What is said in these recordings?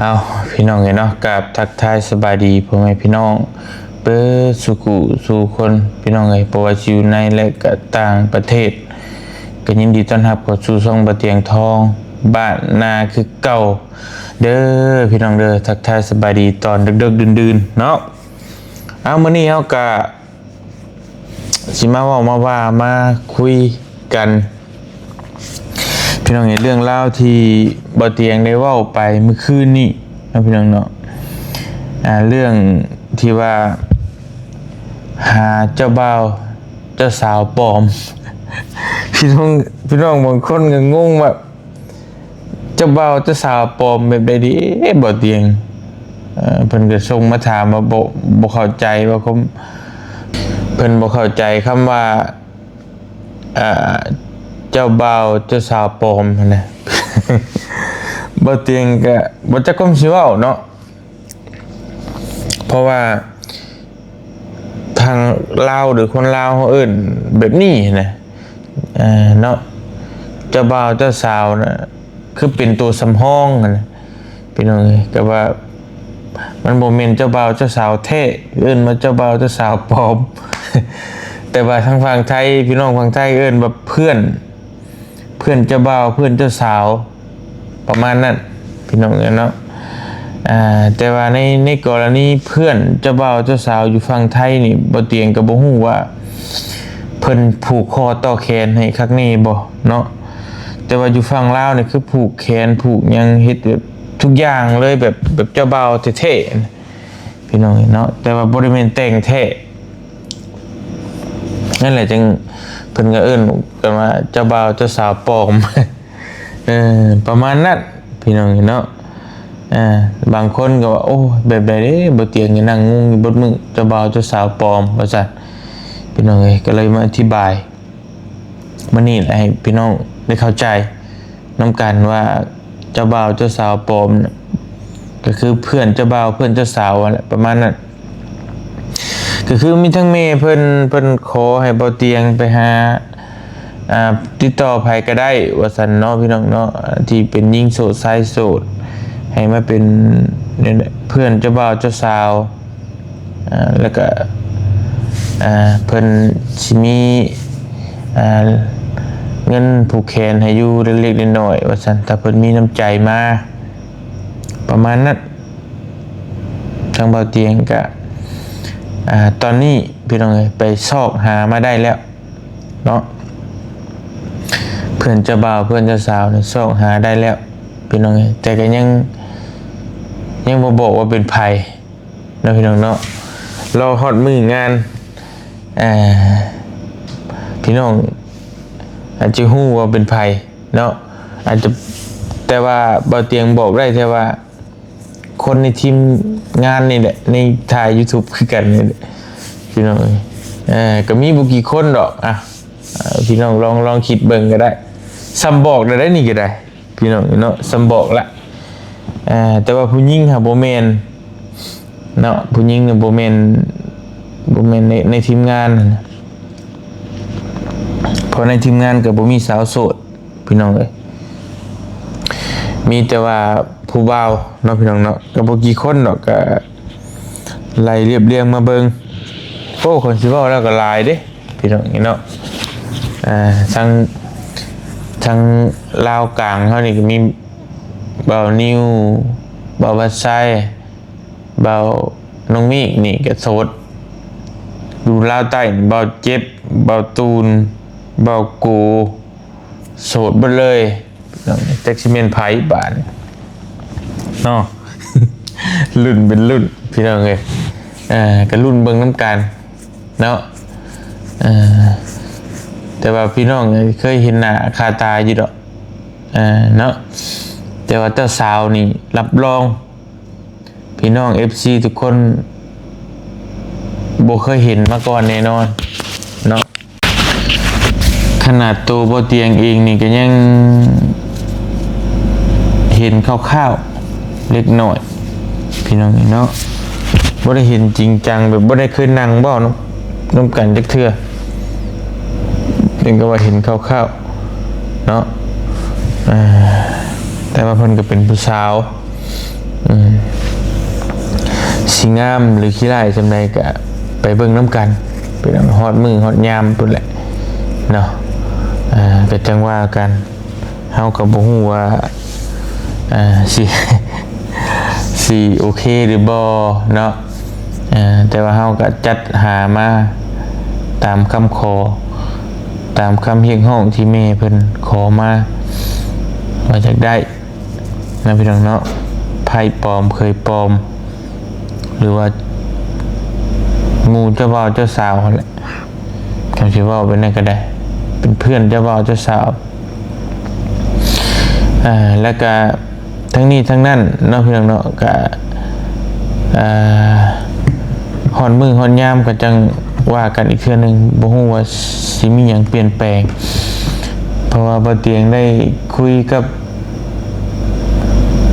ເອົາ ພີ່ນ້ອງເອີຍເນາະ, ກາບທັກທາຍສະບາຍດີພໍ່ແມ່ພີ່ນ້ອງເບິດສູ່ຜູ້ສູ່ຄົນ ພີ່ນ້ອງເອີຍ, ບໍ່ວ່າຊິຢູ່ໃນ ແລະ ກະຕ່າງປະເທດ ກະຍິນດີຕ້ອນຮັບເຂົ້າສູ່ຊ່ອງບ່າວຕຽງທອງບ້ານນາຄືເກົ່າເດີ ພີ່ນ້ອງເດີ. ທັກທາຍສະບາຍດີຕອນເດິກໆດື່ນໆເນາະ. ເອົາ ມື້ນີ້ເຮົາກະ ຊິມາເວົ້າມາວ່າມາຄຸຍກັນ ພີ່ນ້ອງເອີຍ, ເລື່ອງລາວທີ່ບ່າວຕຽງໄດ້ເວົ້າໄປມື້ຄືນນີ້ເນາະ ພີ່ນ້ອງເນາະ, ອ່າ ເລື່ອງທີ່ວ່າຫາເຈົ້າບ່າວເຈົ້າສາວປອມ. ພີ່ນ້ອງ ພີ່ນ້ອງບາງຄົນກໍງົງວ່າ ເຈົ້າບ່າວເຈົ້າສາວປອມແບບໃດເດ ບ່າວຕຽງ? ເອີ ເພິ່ນກໍສົ່ງມາຖາມວ່າ ບໍ່ ບໍ່ເຂົ້າໃຈວ່າ ຄວາມ ເພິ່ນບໍ່ເຂົ້າໃຈຄຳວ່າ ເອີ ເຈົ້າບ່າວເຈົ້າສາວປອມຫັ້ນນະ. ບ່າວຕຽງກໍບໍ່ຈັກຄວາມຊິເວົ້າເນາະ. ເພາະວ່າທາງລາວ ຫຼື ຄົນລາວເຮົາເອີ້ນແບບນີ້ນະ ເອີ ເນາະ, ເຈົ້າບ່າວເຈົ້າສາວນະ ຄືເປັນຕົວສຳຮອງຫັ້ນນະ ພີ່ນ້ອງເອີຍ. ກໍວ່າມັນບໍ່ແມ່ນເຈົ້າບ່າວເຈົ້າສາວແທ້ ເອີ້ນວ່າເຈົ້າບ່າວເຈົ້າສາວປອມ. ແຕ່ວ່າທາງຝັ່ງໄທ ພີ່ນ້ອງຝັ່ງໄທເອີ້ນວ່າເພື່ອນ ເພື່ອນເຈົ້າບ່າວ ເພື່ອນເຈົ້າສາວ ປະມານນັ້ນ ພີ່ນ້ອງເອີຍເນາະ. ອ່າ ແຕ່ວ່າໃນ ໃນກໍລະນີເພື່ອນເຈົ້າບ່າວເຈົ້າສາວຢູ່ຝັ່ງໄທນີ້ ບ່າວຕຽງກໍບໍ່ຮູ້ວ່າເພິ່ນຜູກຄໍຕໍ່ແຂນໃຫ້ຄັກແນ່ບໍ່ເນາະ, ແຕ່ວ່າຢູ່ຝັ່ງລາວນີ້ຄືຜູກແຂນຜູກຫຍັງ ເຮັດແບບທຸກຢ່າງເລີຍ ແບບ ແບບເຈົ້າບ່າວແທ້ໆ ພີ່ນ້ອງເອີຍເນາະ, ແຕ່ວ່າບໍ່ໄດ້ແມ່ນແຕ່ງແທ້. ນັ້ນແຫຼະ ຈຶ່ງເພິ່ນກໍເອີ້ນກັນວ່າເຈົ້າບ່າວເຈົ້າສາວປອມ ເອີ ປະມານນັ້ນ ພີ່ນ້ອງເນາະ. ອ່າ ບາງຄົນກໍວ່າ ໂອ້ ແບບໃດເດ້ ບ່າວຕຽງ ຍັງນັ່ງງົງຢູ່ເບິດມື້ ເຈົ້າບ່າວເຈົ້າສາວປອມ ວ່າຊັ້ນ ພີ່ນ້ອງເອີຍ. ກໍເລີຍມາອະທິບາຍມື້ນີ້ແຫຼະ ໃຫ້ພີ່ນ້ອງໄດ້ເຂົ້າໃຈ ນຳກັນວ່າເຈົ້າບ່າວເຈົ້າສາວປອມນະ ກໍຄືເພື່ອນເຈົ້າບ່າວເພື່ອນເຈົ້າສາວຫັ້ນແຫຼະ ປະມານນັ້ນ. ກໍຄືມີທັງແມ່ເພິ່ນ ເພິ່ນຂໍໃຫ້ບ່າວຕຽງໄປຫາ ອ່າ ຕິດຕໍ່ໃຜກໍໄດ້ວ່າຊັ້ນເນາະ ພີ່ນ້ອງເນາະ, ທີ່ເປັນຍິງໂສດຊາຍໂສດ ໃຫ້ມາເປັນເພື່ອນເຈົ້າບ່າວເຈົ້າສາວ ອ່າ ແລ້ວກະ ອ່າ ເພິ່ນຊິມີ ອ່າ ເງິນຜູກແຂນໃຫ້ຢູ່ເລັກໆນ້ອຍໆ ວ່າຊັ້ນ ຖ້າເພິ່ນມີນ້ຳໃຈມາ ປະມານນັ້ນ. ທາງບ່າວຕຽງກະ ອ່າ ຕອນນີ້ ພີ່ນ້ອງເອີຍ ໄປຊອກຫາມາໄດ້ແລ້ວເນາະ, ເພື່ອນເຈົ້າບ່າວເພື່ອນເຈົ້າສາວນີ້ຊອກຫາໄດ້ແລ້ວ ພີ່ນ້ອງເອີຍ, ແຕ່ກໍຍັງ ຍັງບໍ່ບອກວ່າເປັນໃຜ ເນາະ ພີ່ນ້ອງເນາະ. ລໍຮອດມື້ງານ ເອີ ພີ່ນ້ອງອາດຈະຮູ້ວ່າເປັນໃຜເນາະ, ອາດຈະ ແຕ່ວ່າບ່າວຕຽງບອກໄດ້ແຕ່ວ່າ ຄົນໃນທີມງານນີ້ແຫຼະ ໃນຖ່າຍ YouTube ຄືກັນນີ້ແຫຼະ ພີ່ນ້ອງເອີຍ. ເອີ ກໍມີບໍ່ກີ່ຄົນດອກ ອ່ະ ເອີ ພີ່ນ້ອງລອງ ລອງຄິດເບິ່ງກໍໄດ້, ສ່ຳບອກໄດ້ ນີ້ກໍໄດ້ ພີ່ນ້ອງເນາະ, ສ່ຳບອກລະ. ອ່າ ແຕ່ວ່າຜູ້ຍິງຫາບໍ່ແມ່ນເນາະ, ຜູ້ຍິງນີ້ບໍ່ແມ່ນ ບໍ່ແມ່ນໃນ ໃນທີມງານຫັ້ນນະ, ເພາະໃນທີມງານກໍບໍ່ມີສາວໂສດ ພີ່ນ້ອງເອີຍ, ມີແຕ່ວ່າຜູ້ບ່າວເນາະ ພີ່ນ້ອງເນາະ, ກໍບໍ່ກີ່ຄົນດອກ, ກໍໄລ່ລຽບລຽງມາເບິ່ງ. ໂອ້ ຄັນຊິເວົ້າແລ້ວກໍຫຼາຍເດ້ ພີ່ນ້ອງເນາະ. ອ່າ ທາງ ທາງລາວກາງເຮົານີ້ກໍມີບ່າວນິວ, ບ່າວວັດໄຊ, ບ່າວນ້ອງມີກນີ້ກໍໂສດ, ຢູ່ລາວໃຕ້ ບ່າວເຈັບ, ບ່າວຕູນ, ບ່າວໂກ ໂສດເບິດເລີຍ. ຈັກຊິແມ່ນໃຜບາດນີ້ເນາະ, ລຸ້ນເປັນລຸ້ນ ພີ່ນ້ອງເອີຍ. ເອີ ກໍລຸ້ນເບິ່ງນຳກັນເນາະ. ເອີ ແຕ່ວ່າພີ່ນ້ອງເອີຍ ເຄີຍເຫັນໜ້າຄ່າຕາຢູ່ດອກ ເອີ ເນາະ, ແຕ່ວ່າເຈົ້າສາວນີ້ ຮັບຮອງ ພີ່ນ້ອງເອັຟຊີທຸກຄົນບໍ່ເຄີຍເຫັນມາກ່ອນແນ່ນອນເນາະ. ຂະໜາດໂຕບໍ່ຕຽງເອງນີ້ກໍຍັງເຫັນຄ່າວໆເລັກນ້ອຍ ພີ່ນ້ອງເນາະ, ບໍ່ໄດ້ເຫັນຈິງຈັງ ແບບບໍ່ໄດ້ເຄີຍນັ່ງເວົ້ານຳ ນຳກັນຈັກເທື່ອ, ເພິ່ນກໍວ່າເຫັນຄ່າວໆເນາະ. ເອີ ແຕ່ວ່າເພິ່ນກໍເປັນຜູ້ສາວ ອືມ ຊິງາມຫຼືຂີ້ຮ້າຍສ່ຳໃດກະໄປເບິ່ງນຳກັນ ເປັນອັນຮອດມື້ຮອດຍາມພຸ້ນແຫຼະເນາະ. ອ່າ ກະຈັ່ງວ່າກັນ ເຮົາກໍບໍ່ຮູ້ວ່າ ອ່າ ຊິ ຊິໂອເຄຫຼືບໍ່ເນາະ. ອ່າ ແຕ່ວ່າເຮົາກໍຈັດຫາມາຕາມຄຳຂໍ ຕາມຄຳຮຽກຮ້ອງທີ່ແມ່ເພິ່ນຂໍມາ ວ່າຢາກໄດ້ ນະພີ່ນ້ອງເນາະ. ໃພ້ປອມເຂີຍປອມ ຫຼືວ່າໝູ່ເຈົ້າບ່າວເຈົ້າສາວຫັ້ນແຫຼະ ຄຳຊິເວົ້າແບບນັ້ນກໍໄດ້ ເປັນເພື່ອນເຈົ້າບ່າວເຈົ້າສາວ. ອ່າ ແລ້ວກະທັງນີ້ທັງນັ້ນເນາະ ພີ່ນ້ອງເນາະ ກະ ອ່າ ຮອດມື້ຮອດຍາມກໍຈັ່ງວ່າກັນອີກເທື່ອໜຶ່ງ ບໍ່ຮູ້ວ່າຊິມີຫຍັງປ່ຽນແປງ ເພາະວ່າບ່າວຕຽງໄດ້ຄຸຍກັບ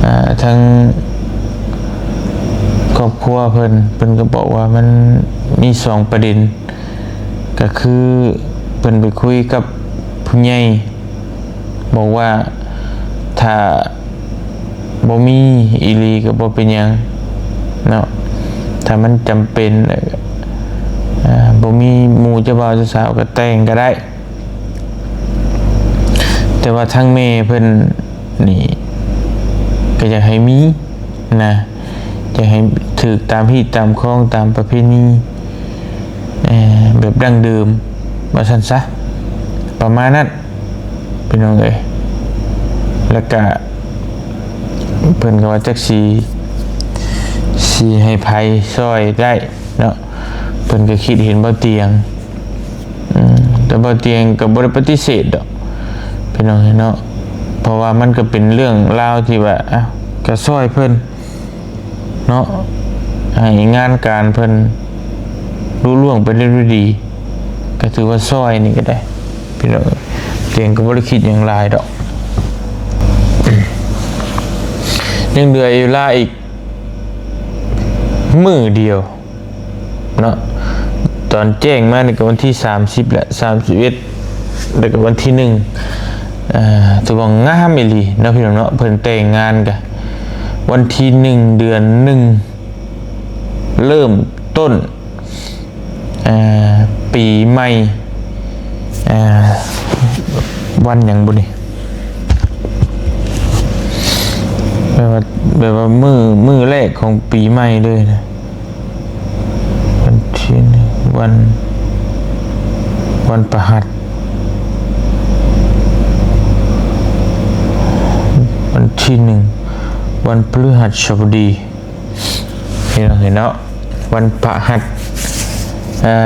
ອ່າ ທາງຄອບຄົວເພິ່ນ ເພິ່ນກໍບອກວ່າມັນມີສອງປະເດັນ ກໍຄືເພິ່ນໄປຄຸຍກັບຜູ້ໃຫຍ່ ບອກວ່າຖ້າບໍ່ມີອີ່ຫຼີກໍບໍ່ເປັນຫຍັງເນາະ ຖ້າມັນຈຳເປັນ ອ່າ ບໍ່ມີໝູ່ເຈົ້າບ່າວເຈົ້າສາວກໍແຕ່ງກໍໄດ້. ແຕ່ວ່າທາງແມ່ເພິ່ນນີ້ກໍຢາກໃຫ້ມີນະ ຢາກໃຫ້ຖືກຕາມຮີດຕາມຄອງ ຕາມປະເພນີ ເອີ ແບບດັ້ງເດີມວ່າຊັ້ນຊະ ປະມານນັ້ນ ພີ່ນ້ອງເອີຍ. ແລ້ວກະເພິ່ນກໍວ່າຈັກຊິ ຊິໃຫ້ໃຜຊ່ອຍໄດ້ເນາະ ເພິ່ນກໍຄິດເຫັນບ່າວຕຽງ ອືມ ແຕ່ບ່າວຕຽງກໍບໍ່ໄດ້ປະຕິເສດດອກ ພີ່ນ້ອງເອີຍເນາະ ເພາະວ່າມັນກໍເປັນເລື່ອງລາວທີ່ວ່າ ອ່ະ ກໍຊ່ອຍເພິ່ນເນາະ ໃຫ້ງານການເພິ່ນລຸລ່ວງໄປໄດ້ດ້ວຍດີ ກໍຖືວ່າຊ່ອຍນີ້ກໍໄດ້ ພີ່ນ້ອງເອີຍ. ຕຽງກໍບໍ່ໄດ້ຄິດຫຍັງຫຼາຍດອກ ຍັງເຫຼືອເວລາອີກມື້ດຽວ ເນາະ ຕອນແຈ້ງມານີ້ກໍວັນທີສາມສິບແຫຼະ ສາມສິບເອັດ ແລ້ວກໍວັນທີໜຶ່ງ ອ່າ ຖືວ່າງາມອີ່ຫຼີເນາະ ພີ່ນ້ອງເນາະ. ເພິ່ນແຕ່ງງານກະວັນທີໜຶ່ງ ເດືອນໜຶ່ງ ເລີ່ມຕົ້ນ ອ່າ ປີໃໝ່ ອ່າ ວັນຫຍັງບຸນີ້ ແບບວ່າ ແບບວ່າມື້ ມື້ແລກຂອງປີໃໝ່ເລີຍນະ. ວັນທີໜຶ່ງ ວັນ ວັນພະຫັດ ວັນທີໜຶ່ງ ວັນພະຫັດສະບະດີ ເຫັນເນາະ ເຫັນເນາະ ວັນພະຫັດ ອ່າ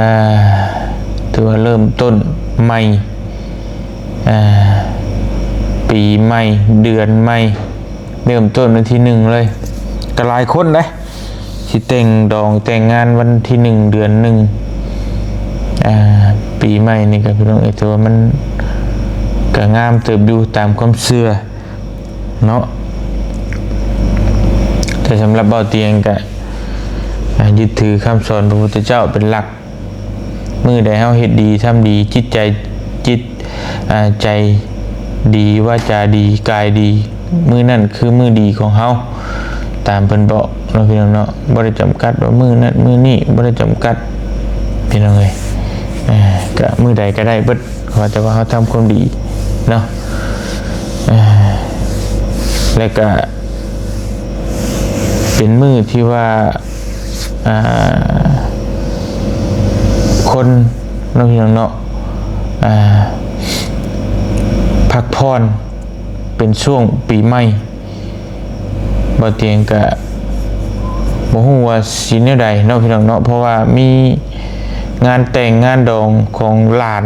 ຖືວ່າເລີ່ມຕົ້ນໃໝ່ ອ່າ ປີໃໝ່ ເດືອນໃໝ່ ເລີ່ມຕົ້ນວັນທີໜຶ່ງເລີຍ ກໍຫຼາຍຄົນເດ້ ຊິແຕ່ງດອງແຕ່ງງານວັນທີໜຶ່ງ ເດືອນໜຶ່ງ ອ່າ ປີໃໝ່ນີ້ກໍ ພີ່ນ້ອງເອີຍ ຖືວ່າມັນກໍງາມເຕີບຢູ່ຕາມຄວາມເຊື່ອເນາະ. ແຕ່ສຳລັບບ່າວຕຽງກໍ ອ່າ ຍຶດຖືຄຳສອນພະພຸດທະເຈົ້າເປັນຫຼັກ ມື້ໃດເຮົາເຮັດດີທຳດີ ຈິດໃຈ ຈິດ ອ່າ ໃຈດີ ວາຈາດີ ກາຍດີ ມື້ນັ້ນຄືມື້ດີຂອງເຮົາ ຕາມເພິ່ນບອກເນາະ ພີ່ນ້ອງເນາະ. ບໍ່ໄດ້ຈຳກັດວ່າມື້ນັ້ນມື້ນີ້ ບໍ່ໄດ້ຈຳກັດ ພີ່ນ້ອງເອີຍ ເອີ ກະມື້ໃດກໍໄດ້ເບິດ ຂໍແຕ່ວ່າເຮົາທຳຄວາມດີເນາະ ເອີ ແລ້ວກະເປັນມື້ທີ່ວ່າ ອ່າ ຄົນເນາະ ພີ່ນ້ອງເນາະ ອ່າ ພັກຜ່ອນເປັນຊ່ວງປີໃໝ່ ບ່າວຕຽງກະບໍ່ຮູ້ວ່າຊິແນວໃດເນາະ ພີ່ນ້ອງເນາະ ເພາະວ່າມີງານແຕ່ງງານດອງຂອງຫຼານ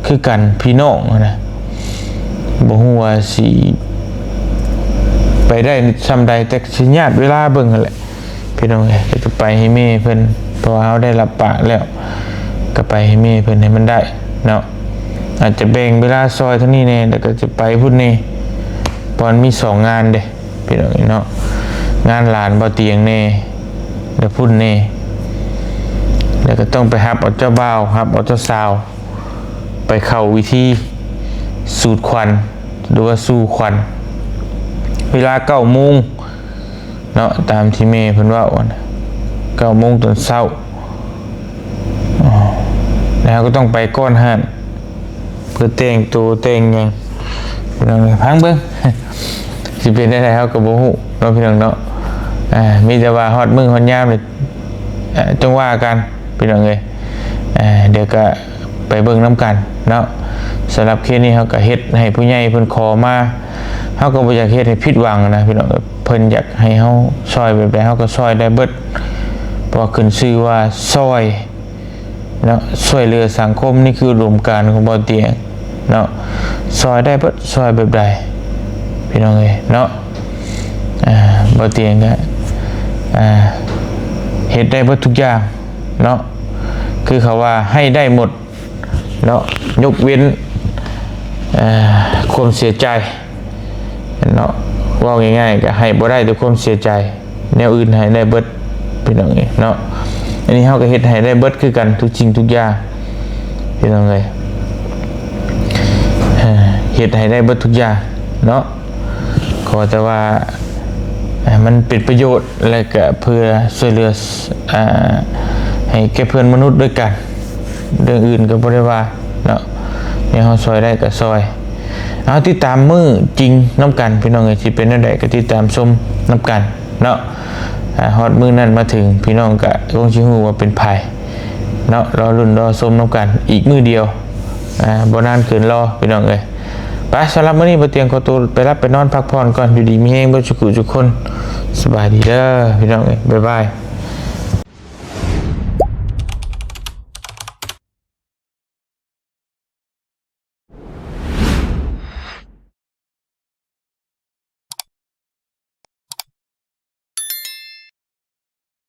ຄືກັນ ພີ່ນ້ອງຫັ້ນນະ ບໍ່ຮູ້ວ່າຊິໄປໄດ້ຊ່ຳໃດ ແຕ່ຊິຍາດເວລາເບິ່ງຫັ້ນແຫຼະ ພີ່ນ້ອງເອີຍ. ກໍຈະໄປໃຫ້ແມ່ເພິ່ນ ເພາະວ່າເຮົາໄດ້ຮັບປາກແລ້ວ ກໍໄປໃຫ້ແມ່ເພິ່ນໃຫ້ມັນໄດ້ເນາະ. ອາດຈະແບ່ງເວລາຊ່ອຍທາງນີ້ແດ່ ແລ້ວກໍຈະໄປພຸ້ນແດ່ ເພາະມັນມີສອງງານເດ້ ພີ່ນ້ອງເນາະ ງານຫຼານບ່າວຕຽງແດ່ ແລ້ວພຸ້ນແດ່ ແລ້ວກໍຕ້ອງໄປຮັບເອົາເຈົ້າບ່າວ ຮັບເອົາເຈົ້າສາວ ໄປເຂົ້າພິທີສູດຂວັນ ຫຼືວ່າສູ່ຂວັນ ເວລາເກົ້າໂມງ ເນາະ ຕາມທີ່ແມ່ເພິ່ນເວົ້າຫັ້ນນະ ເກົ້າໂມງຕອນເຊົ້າ ແລ້ວເຮົາກໍຕ້ອງໄປກ່ອນຫັ້ນ ເພື່ອແຕ່ງໂຕແຕ່ງຫຍັງ ພີ່ນ້ອງເອີຍ ຟັງເບິ່ງ ຊິເປັນແນວໃດເຮົາກໍບໍ່ຮູ້ເນາະ ພີ່ນ້ອງເນາະ ອາ ມີແຕ່ວ່າຮອດມື້ຮອດຍາມນີ້ ອາ ຈັ່ງວ່າກັນ ພີ່ນ້ອງເອີຍ ອາ ດຽວກໍໄປເບິ່ງນຳກັນເນາະ ສຳລັບເຄສນີ້ເຮົາກໍເຮັດໃຫ້ຜູ້ໃຫຍ່ເພິ່ນຂໍມາ ເຮົາກໍບໍ່ຢາກເຮັດໃຫ້ຜິດຫວັງນະ ພີ່ນ້ອງເອີຍ ເພິ່ນຢາກໃຫ້ເຮົາຊ່ອຍແບບໃດເຮົາກໍຊ່ອຍໄດ້ເບິດ ເພາະວ່າຂຶ້ນຊື່ວ່າຊ່ອຍ ເນາະ ຊ່ວຍເຫຼືອສັງຄົມ ນີ້ຄືອຸດົມການຂອງບ່າວຕຽງເນາະ ຊ່ອຍໄດ້ເບິດ ຊ່ອຍແບບໃດ ພີ່ນ້ອງເອີຍເນາະ ອາ ບ່າວຕຽງກໍ ອາ ເຮັດໄດ້ເບິດທຸກຢ່າງເນາະ ຄືເຂົາວ່າໃຫ້ໄດ້ໝົດເນາະ ຍົກເວັ້ນ ເອີ ຄວາມເສຍໃຈ ເນາະ ເວົ້າງ່າຍໆ ກໍໃຫ້ບໍ່ໄດ້ແຕ່ຄວາມເສຍໃຈ ແນວອື່ນໃຫ້ໄດ້ເບິດ ພີ່ນ້ອງເອີຍເນາະ ອັນນີ້ເຮົາກໍເຮັດໃຫ້ໄດ້ເບິດຄືກັນທຸກສິ່ງທຸກຢ່າງ ພີ່ນ້ອງເອີຍ ເອີ ເຮັດໃຫ້ໄດ້ເບິດທຸກຢ່າງເນາະ ຂໍແຕ່ວ່າ ເອີ ມັນເປັນປະໂຫຍດ ແລະກະເພື່ອຊ່ວຍເຫຼືອ ອາ ໃຫ້ແກ່ເພື່ອນມະນຸດດ້ວຍກັນ ເລື່ອງອື່ນກໍບໍ່ໄດ້ວ່າເນາະ ແນວເຮົາຊ່ອຍໄດ້ກໍຊ່ອຍ ເອົາ ຕິດຕາມມື້ຈິງນຳກັນ ພີ່ນ້ອງເອີຍ ຊິເປັນແນວໃດກໍຕິດຕາມຊົມນຳກັນເນາະ ອາ ຮອດມື້ນັ້ນມາເຖິງ ພີ່ນ້ອງກໍຄົງຊິຮູ້ວ່າເປັນໃຜເນາະ ລໍລຸ້ນລໍຊົມນຳກັນອີກມື້ດຽວ ອາ ບໍ່ນານເກີນລໍ ພີ່ນ້ອງເອີຍ ໄປ ສຳລັບມື້ນີ້ ບ່າວຕຽງຂໍໂຕໄປຫຼັບໄປນອນພັກຜ່ອນກ່ອນ ຢູ່ດີມີແຮງເບິດສຸຂູສຸຄົນ ສະບາຍດີເດີ ພີ່ນ້ອງເອີຍ ບາຍບາຍ.